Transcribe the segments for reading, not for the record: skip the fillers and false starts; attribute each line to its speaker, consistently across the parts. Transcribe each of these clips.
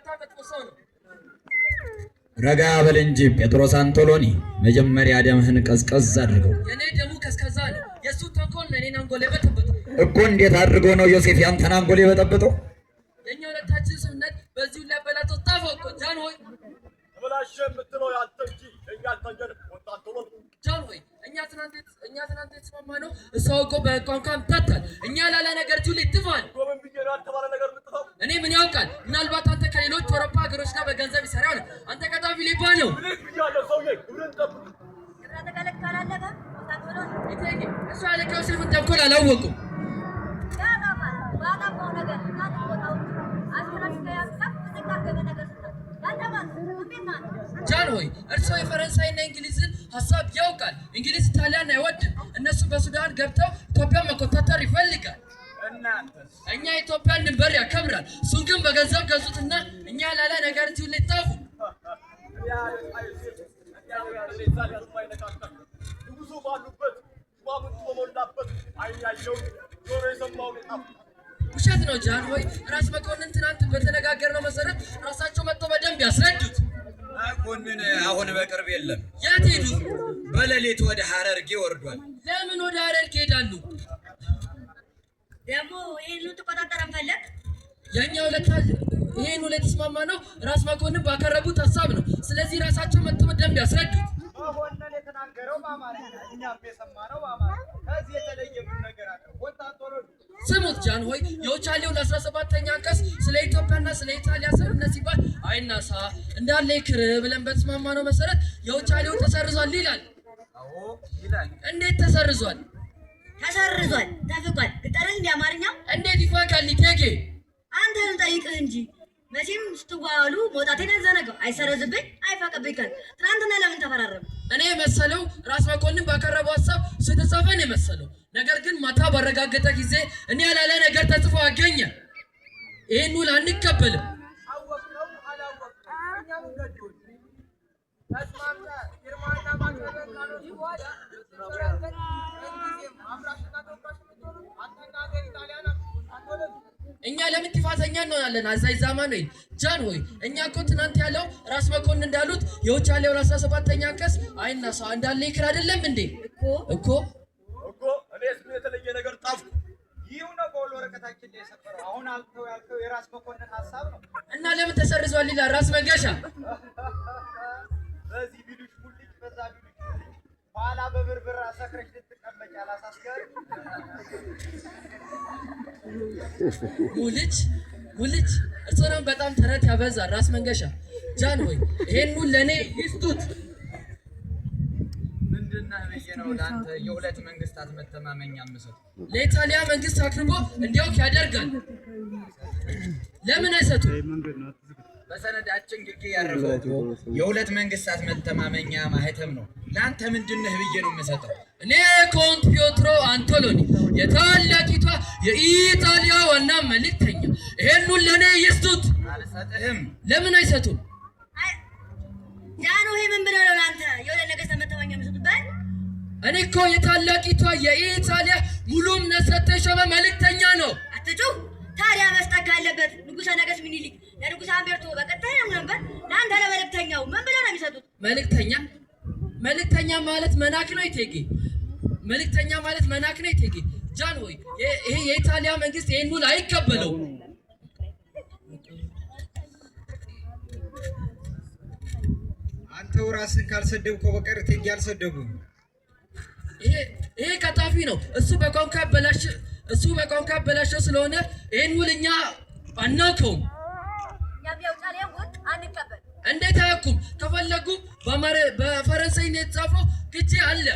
Speaker 1: በጣም መጥፎ ሰው ነው።
Speaker 2: ረጋ በል እንጂ ጴጥሮስ አንቶሎኒ፣ መጀመሪያ ደምህን ቀዝቀዝ አድርገው።
Speaker 1: የኔ ደሙ ቀዝቃዛ ነው። የእሱ ተንኮል ነው የኔን አንጎል የበጠበጠው።
Speaker 2: እኮ እንዴት አድርጎ ነው ዮሴፍ ያንተን አንጎል የበጠበጠው?
Speaker 1: የእኛ ሁለታችን ስምምነት በዚሁ ሊያበላተው ጣፈው እኮ ጃን ሆይ።
Speaker 3: ተበላሸ የምትለው ያንተ እንጂ የእኛ አልታየንም። ኮንት አንቶሎኒ።
Speaker 1: ጃን ሆይ፣ እኛ ትናንት የተስማማነው እሱ አውቆ በቋንቋ አምታታል። እኛ ላላ ነገር ጁል ይጥፋል።
Speaker 3: እኮ ምን ብዬ ነው ያልተባለ ነገር የምጥፈው?
Speaker 1: እኔ ምን ያውቃል? ምናልባት አንተ ከሌሎች አውሮፓ ሀገሮች ጋር በገንዘብ ይሰራ ይሆናል። አንተ ቀጣፊ ሌባ ነው።
Speaker 3: ምልክ ብያለሁ ሰውዬ፣ ግብርን ጠብቅ።
Speaker 1: እቴጌ፣ እሱ አለቃ ዮሴፍን ተንኮል አላወቁም። ጃን ሆይ፣ እርስዎ የፈረንሳይና እንግሊዝን ሀሳብ ያውቃል። እንግሊዝ ኢጣሊያን አይወድም። እነሱ በሱዳን ገብተው ኢትዮጵያን መቆጣጠር ይፈልጋል።
Speaker 4: እናንተስ?
Speaker 1: እኛ የኢትዮጵያን ድንበር ያከብራል። እሱን ግን በገንዘብ ገዙትና እኛ ላላ ነገር እዚሁ ሊጣፉ።
Speaker 3: እኔ አለቃ ዮሴፍ እኔ የማይነካከል ንጉሱ ባሉበት ሹማምንቱ በሞላበት ዓይን ያየውን ጆሮ የሰማውን የጻፍኩት።
Speaker 1: ውሸት ነው ጃን ሆይ። ራስ መኮንን ትናንት በተነጋገርነው መሰረት ራሳቸው መጥተው በደንብ ያስረዱት።
Speaker 4: መኮንን አሁን በቅርብ የለም።
Speaker 1: የት ሄዱ?
Speaker 4: በሌሊት ወደ ሐረርጌ ወርዷል።
Speaker 1: ለምን ወደ ሐረርጌ ሄዳሉ?
Speaker 5: ደግሞ ይህን ልትቆጣጠረን ፈለግ?
Speaker 1: የእኛ ሁለት ይሄን ሁለት የተስማማ ነው ራስ መኮንን ባቀረቡት ሀሳብ ነው። ስለዚህ ራሳቸው መጥተው በደንብ ያስረዱት።
Speaker 6: መኮንን የተናገረው በአማርኛ፣ እኛም የሰማነው በአማርኛ። ከዚህ የተለየ ምን ነገር አለ? ኮንት አንቶሎኒ።
Speaker 1: ስሙት ጃን ሆይ፣ የውጫሌው ለ17ኛ አንቀጽ ስለ ኢትዮጵያና ስለ ኢጣሊያ ስምምነት ሲባል አይናሳ እንዳለ ይክር ብለን በተስማማነው መሰረት የውጫሌው ተሰርዟል ይላል።
Speaker 4: አዎ ይላል።
Speaker 1: እንዴት ተሰርዟል?
Speaker 5: ተሰርዟል፣ ተፍቋል። ግጠርን እንዲ አማርኛው።
Speaker 1: እንዴት ይፋቃል እቴጌ?
Speaker 5: አንተን ጠይቅህ እንጂ መቼም ስትዋዋሉ መውጣቴን አልዘነጋው። አይሰረዝብኝ አይፋቅብኝ ካል ትናንትና ለምን ተፈራረሙ?
Speaker 1: እኔ የመሰለው ራስ መኮንን ባቀረበው ሀሳብ እሱ የተጻፈ ነው የመሰለው። ነገር ግን ማታ ባረጋገጠ ጊዜ እኔ ያላለ ነገር ተጽፎ አገኘ። ይህን ውል አንቀበልም።
Speaker 6: አወቅነው አላወቅነው እኛ ምን ገዶን? ተስማምተህ ፊርማና ማህተምህን ካኖርክ በኋላ ሲሰረዝ ምንጊዜም አፍራሽና ተወቃሽ የምትሆኑት አንተና ሀገር ኢጣሊያ ናችሁ። ኮንት አንቶሎኒ።
Speaker 1: እኛ ለምን ጥፋተኛ እንሆናለን? አዛኝ ዛማኑኤል። ጃን ሆይ፣ እኛ እኮ ትናንት ያለው ራስ መኮንን እንዳሉት የውጫሌውን 17ኛ አንቀጽ አይናሳ እንዳለ ይክር አይደለም እንዴ?
Speaker 5: እኮ።
Speaker 1: እኮ።
Speaker 3: እኮ እኔስ ምን የተለየ ነገር ጣፍኩ?
Speaker 6: ይህ ነው በውል ወረቀታችን ላይ የሰፈረው። አሁን አልከው ያልከው የራስ መኮንን ሀሳብ ነው።
Speaker 1: እና ለምን ተሰርዟል ይላል ራስ መንገሻ።
Speaker 6: በዚህ ቢሉሽ ሙልጭ፣ በዛ ቢሉሽ ሙልጭ፣ ኋላ በብርብር አሰክረሽ ልትቀመጭ አላሳስጋሪ።
Speaker 1: ሙልጭ ሙልጭ። እርስዎ ደግሞ በጣም ተረት ያበዛል ራስ መንገሻ። ጃን ሆይ፣ ይሄን ውል ለእኔ ይስጡት።
Speaker 4: ምንድነህ ብዬ ነው ለአንተ የሁለት መንግስታት መተማመኛ የምሰጠው?
Speaker 1: ለኢጣሊያ መንግስት አቅርቦ እንዲያውቅ ያደርጋል። ለምን አይሰጡም?
Speaker 4: በሰነዳችን ግርጌ ያረፈው እኮ የሁለት መንግስታት መተማመኛ ማህተም ነው። ለአንተ ምንድነህ ብዬ ነው የምሰጠው?
Speaker 1: እኔ ኮንት ፒዮትሮ አንቶሎኒ የታላቂቷ የኢጣሊያ ዋና መልእክተኛ፣ ይሄን ውል ለእኔ ይስጡት።
Speaker 4: አልሰጥህም።
Speaker 1: ለምን አይሰጡም?
Speaker 5: አይ ጃንሆይ፣ ምን ብለው ነው ለአንተ የሁለት ነገስታት መተማመኛ የሚሰጡበት?
Speaker 1: እኔ እኮ የታላቂቷ የኢጣሊያ ሙሉ እምነት ሰጥቶ የሾመ መልእክተኛ ነው።
Speaker 5: አትጩህ። ታዲያ መስጠት ካለበት ንጉሠ ነገሥት ሚኒሊክ ለንጉሠ አምቤርቶ በቀጥታ ይነግሩ ነበር። ለአንተ ለመልእክተኛው ምን ብለው ነው የሚሰጡት?
Speaker 1: መልእክተኛ መልእክተኛ ማለት መናክ ነው እቴጌ። መልእክተኛ ማለት መናክ ነው እቴጌ። ጃን ሆይ፣ ይሄ የኢጣሊያ መንግስት ይሄን ውል አይቀበለውም።
Speaker 6: አንተው ራስን ካልሰደብከው በቀር እቴጌ አልሰደቡም።
Speaker 1: ይሄ ቀጣፊ ነው። እሱ በቋንቋ አበላሸው ስለሆነ ይሄን ውል እኛ አናውቀውም።
Speaker 5: እኛም የውጫሌውን ውል አንቀበል።
Speaker 1: እንዴት አያውቁም? ከፈለጉ በፈረንሳይኛ የተጻፈው ቅጂ አለ።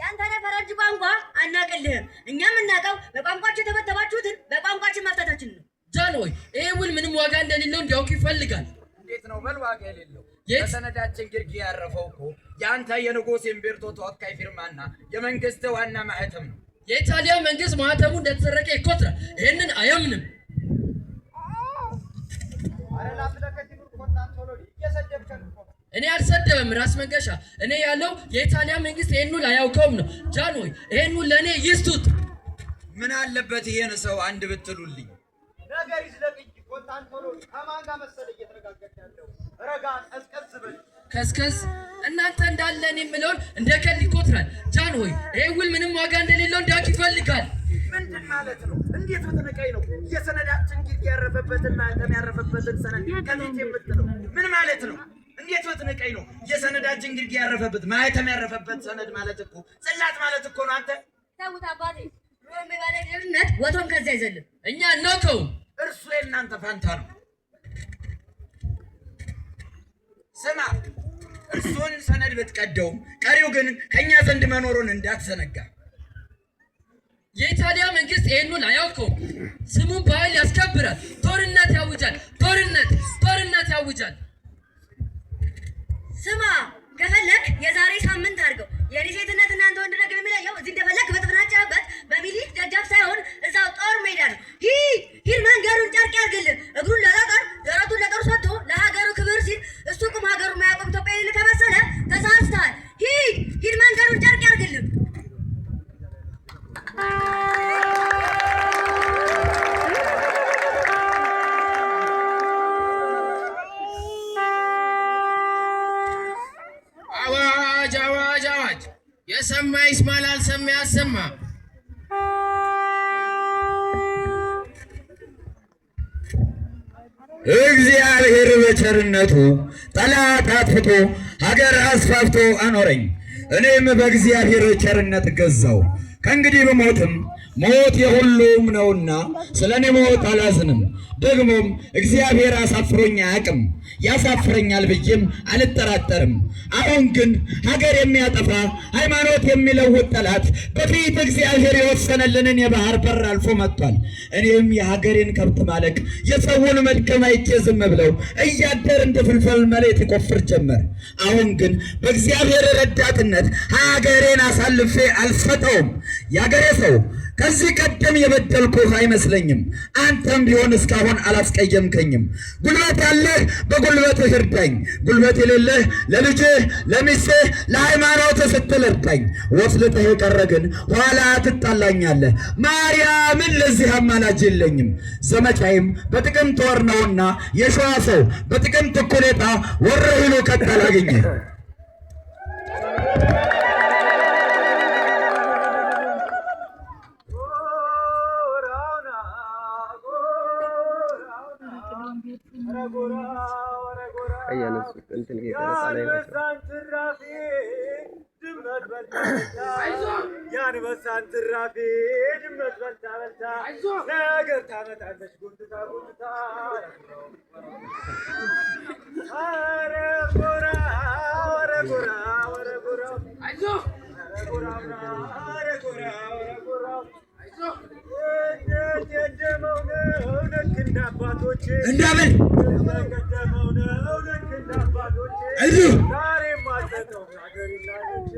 Speaker 5: ያንተን የፈረንጅ ቋንቋ አናቅልህም። እኛ የምናውቀው በቋንቋችሁ የተበተባችሁትን በቋንቋችን መፍታታችን ነው።
Speaker 1: ጃን ሆይ፣ ይሄ ውል ምንም ዋጋ እንደሌለው እንዲያውቅ ይፈልጋል።
Speaker 4: እንዴት ነው በል ዋጋ የሌለው?
Speaker 1: የት?
Speaker 4: በሰነዳችን ግርጌ ያረፈው እኮ የአንተ የንጉሥ እምቤርቶ ተወካይ ፊርማና የመንግስት ዋና ማህተም ነው።
Speaker 1: የኢጣሊያ መንግስት ማህተሙ እንደተሰረቀ ይቆጥራል። ይሄንን አያምንም።
Speaker 6: አረ ላፍለከት ይኑር ኮንት አንቶሎኒ፣ እየሰደብከን እኮ ነው።
Speaker 1: እኔ አልሰደበም ራስ መንገሻ። እኔ ያለው የኢጣሊያ መንግስት ይሄን ውል አያውቀውም ነው። ጃን ሆይ፣ ይሄን ውል ለእኔ ይስጡት።
Speaker 4: ምን አለበት ይሄን ሰው አንድ ብትሉልኝ?
Speaker 6: ነገር ይዝለቅ እንጂ ኮንት አንቶሎኒ ከማን ጋር መሰለህ እየተነጋገርክ ያለው? ረጋ ቀዝቀዝ በል።
Speaker 1: ከስከስ እናንተ እንዳለን የምለውን እንደ ቀልድ ይቆጥራል። ጃን ሆይ ይህ ውል ምንም ዋጋ እንደሌለው እንዲያውቅ ይፈልጋል።
Speaker 4: ምንድን ማለት ነው? እንዴት ብትንቀኝ ነው የሰነዳችን ግርጌ ያረፈበትን ማህተም ያረፈበትን ሰነድ ከፊት የምትለው? ምን ማለት ነው? እንዴት ብትንቀኝ ነው የሰነዳችን ግርጌ ያረፈበት ማህተም ያረፈበት ሰነድ ማለት እኮ ጽላት ማለት እኮ ነው። አንተ
Speaker 5: ተውት አባቴ፣ ሮም የባለቤትነት ወቶም ከዚያ አይዘልም።
Speaker 1: እኛ እናውቀውም።
Speaker 4: እርሱ የእናንተ ፋንታ ነው። ስማ፣ እርሱን ሰነድ ብትቀደውም ቀሪው ግን ከእኛ ዘንድ መኖሩን እንዳትዘነጋ።
Speaker 1: የኢጣሊያ መንግስት ይህን ውል አያውቀውም። ስሙን በኃይል ያስከብራል። ጦርነት ያውጃል። ጦርነት ጦርነት ያውጃል።
Speaker 5: ስማ ከፈለክ የዛሬ ሳምንት አድርገው። የኔ ሴትነት እናንተ ወንድ ነገር የሚለየው እዚህ እንደፈለክ በተፈናጨበት በሚኒሊክ ደጃፍ ሳይሆን እዛው ጦር ሜዳ ነው። ሂድ ሂድ፣ መንገዱን ጨርቅ ያርግልህ። እግሩን ለጠጠር ደረቱን ለጦር ሰጥቶ ለሀገሩ ክብር ሲል እሱ ቁም ሀገሩ የማያቆም ኢትዮጵያ የሌለ ከመሰለ ተሳስተሃል። ሂድ ሂድ፣ መንገዱን ጨርቅ ያርግልህ።
Speaker 7: አዋጅ አዋጅ አዋጅ! የሰማ ይስማ፣ ላልሰማ ያሰማ።
Speaker 2: እግዚአብሔር በቸርነቱ ጠላት አጥፍቶ ሀገር አስፋፍቶ አኖረኝ። እኔም በእግዚአብሔር ቸርነት ገዛው። ከእንግዲህ ብሞትም ሞት የሁሉም ነውና ስለ እኔ ሞት አላዝንም። ደግሞም እግዚአብሔር አሳፍሮኝ አያውቅም፣ ያሳፍረኛል ብዬም አልጠራጠርም። አሁን ግን ሀገር የሚያጠፋ ሃይማኖት የሚለውጥ ጠላት በፊት እግዚአብሔር የወሰነልንን የባህር በር አልፎ መጥቷል። እኔም የሀገሬን ከብት ማለቅ የሰውን መድከም አይቼ ዝም ብለው እያደር እንደ ፍልፈል መሬት ይቆፍር ጀመር። አሁን ግን በእግዚአብሔር ረዳትነት ሀገሬን አሳልፌ አልሰጠውም። የሀገሬ ሰው ከዚህ ቀደም የበደልኩህ አይመስለኝም። አንተም ቢሆን እስካሁን አላስቀየምከኝም። ጉልበት ያለህ በጉልበትህ እርዳኝ፣ ጉልበት የሌለህ ለልጅህ፣ ለሚስትህ፣ ለሃይማኖትህ ስትል እርዳኝ። ወስልተህ የቀረ ግን ኋላ ትጣላኛለህ። ማርያምን ለዚህ አማላጅ የለኝም። ዘመቻዬም በጥቅምት ወር ነውና የሸዋ ሰው በጥቅምት እኩሌታ ወረኢሉ ቀጥ አላገኘህ።
Speaker 6: ጎራውና ጎራውና ኧረ ጎራ ኧረ ጎራ የአንበሳን ትራፊ ድመት በልታ በልታ የአንበሳን ትራፊ ድመት በልታ በልታ ነገር ታመጣለች ጎትታ ጎትታ። ኧረ ጎራ ኧረ ጎራ ኧረ ጎራ ኧረ ጎራውና ኧረ ጎራ ኧረ ጎራ እንዴት የደመው ነው ልክ እንደ አባቶቼ
Speaker 2: እንዳበል
Speaker 6: የቀደመው ነው ልክ እንደ አባቶቼ
Speaker 2: አይዞህ
Speaker 6: ዛሬም አልሰጠውም ሀገሬን ላንቺ።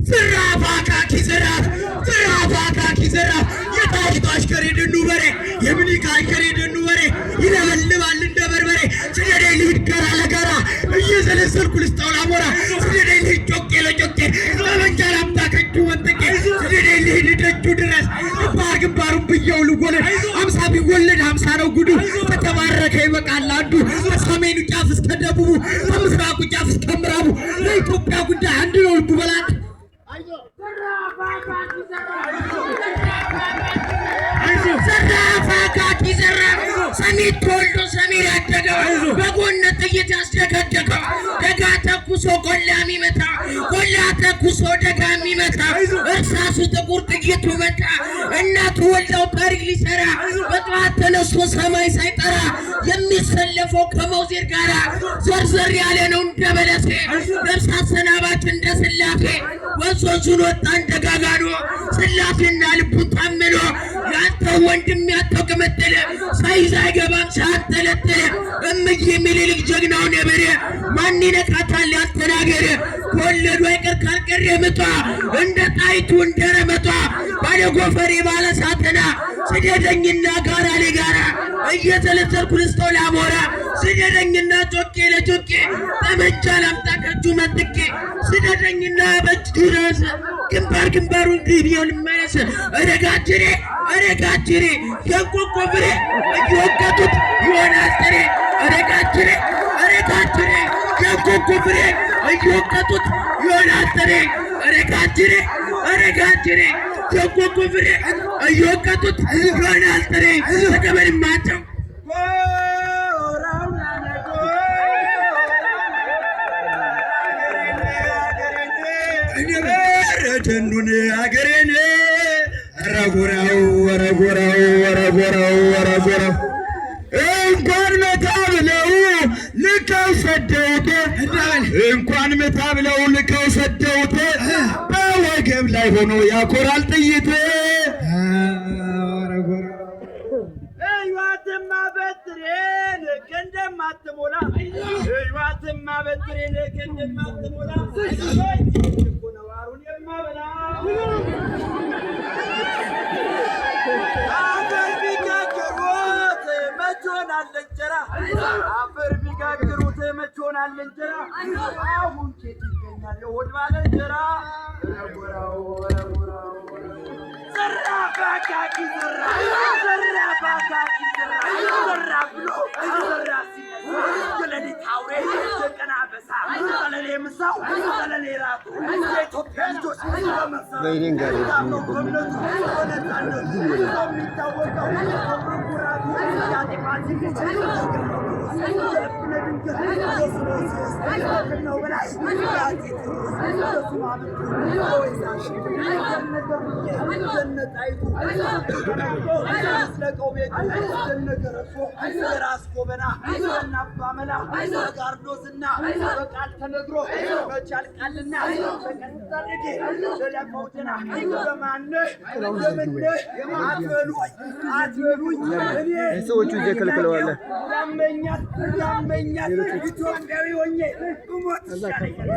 Speaker 2: ዝራፍ አካኪ ዝራፍ ዝራፍ አካኪ ዝራፍ የጣይቱ አሽከር የደኑ በሬ የምኒልክ አሽከር የደኑ በሬ ይለበልባል እንደ በርበሬ። ስደደኝ ልሂድ ጋራ ለጋራ እየዘለዘልኩ ልስጠው ላሞራ። ስደደኝ ልሂድ ጮቄ ለጮቄ ጠመንጃ ላምጣ ከእጁ መንጥቄ። ስደደኝ ልሂድ ደጁ ድረስ ግንባር ግንባሩን ብየው ልወለድ። 50 ቢወለድ 50 ነው ጉዱ። ከተባረከ ይበቃል አንዱ። ከሰሜኑ ጫፍ እስከ ደቡቡ ከምስራቁ ጫፍ እስከ ምዕራቡ ለኢትዮጵያ ጉዳይ አንድ ነው ልቡ በላት።
Speaker 7: ዘራፍ አካኪ ዘራፍ! ሰሜን ተወልዶ ሰሜን ያደገው በጎን ጥይት ያስደገደገው ደጋ ተኩሶ ቆላ የሚመታ ቆላ ተኩሶ ደጋ የሚመታ እርሳሱ ጥቁር ጥይቱ መታ። እናቱ ወልዳው ታሪክ ሊሰራ በጠዋት ተነስቶ ሰማይ ሳይጠራ የሚሰለፈው ከመውዜር ጋራ ዘርዘር ያለ ነው እንደ በለሴ ነፍስ አሰናባች እንደ ስላሴ ወንዝ ወንዙን ወጣ እንደ ጋጋኖ ስላሴና ልቡን ታምኖ ያንተው ወንድም ያንተው ቅምጥል ሳይዝ አይገባም ሳያንጠለጥል እምዬ ምኒልክ ጀግናውን የበሬ ማን ይነካታል ያንተናገር ከወለዱ አይቀር ካልቀረ ምጧ እንደ ጣይቱ እንደ ረመጧ ባለ ጎፈሬ ባለ ሳተና ስደደኝና ጋራ ለጋራ እየዘለዘልኩ ልስጠው ላሞራ። ስደደኝና ጮቄ ለጮቄ ጠመንጃ ላምጣ ከእጁ መንጥቄ። ስደደኝና በእጁ ድረስ ግንባር ግንባሩን ግቢው ልመለስ። ረጋጅሬ ኧረ ጋጅሬ የእንቆቆ ፍሬ እየወቀጡት ይሆናል ጥሬ። ኧረ ጋጅሬ፣ ኧረ ጋጅሬ የእንቆቆ ፍሬ እየወቀጡት ይሆናል ጥሬ። ኧረ ጋጅሬ፣ ኧረ ጋጅሬ የእንቆቆ ፍሬ እየወቀጡት ይሆናል ጥሬ። ተቀበልማቸው።
Speaker 2: ደኑን አገሬን፣ ኧረ ጎራው፣ ኧረ ጎራው፣ ኧረ ጎራው፣ ኧረ ጎራው፣ እንኳን መታ ብለው ልከው ሰደውት፣ እንኳን መታ ብለው ልከው ሰደውት፣ በወገብ ላይ ሆኖ ያኮራል ጥይት።
Speaker 4: እዩዋትማ በትሬን እንደማትሞላ፣ እዩዋትማ በትሬን እንደማትሞላ፣ እኮ ነው አሩን የማበላ። አፈር ቢጋግሩት መች ሆናል እንጀራ፣ አፈር ቢጋግሩት መች ሆናል እንጀራ፣ አሁን ኬት ይገኛል የሆድ ባለ እንጀራ? ዘራፍ አካኪ ዘራፍ፣ ዘራፍ አካኪ ዘራፍ፣ ዘራፍ ብሎ ዘራፍ ሲነሳ የሌሊት አውሬ፣ የቀን አበሳ፣ ጠለሌ ምሳው ጠለሌ ራቱ፣ የኢትዮጵያ ልጆች በመሰረቱ ታምነው በእምነቱ በነፃነቱ የሚታወቀው ኩራቱ የአጤ ፋሲል ልጅ የልብነ ድንግል የስሞሲስ ነው በላይ የአጤ ቴዎድሮስ የሱማምንቱ የወይዛሽቱ የነገሩዬ የነጣይቱ ዝለቀው ቤቱ የነገረሶ የራስ ጎበና የናባመላ በጋርዶዝና በቃል ተነግሮ መች ያልቃልና በቀንጠርጌ ለለፈውትና በማነህ በምነህ አትበሉኝ፣ አትበሉኝ፣ እኔ
Speaker 8: ሰዎቹ እየከለከለዋለ።
Speaker 4: ያመኛል፣ ያመኛል፣ ኢትዮጵያዊ ሆኜ ብሞት ይሻለኛል።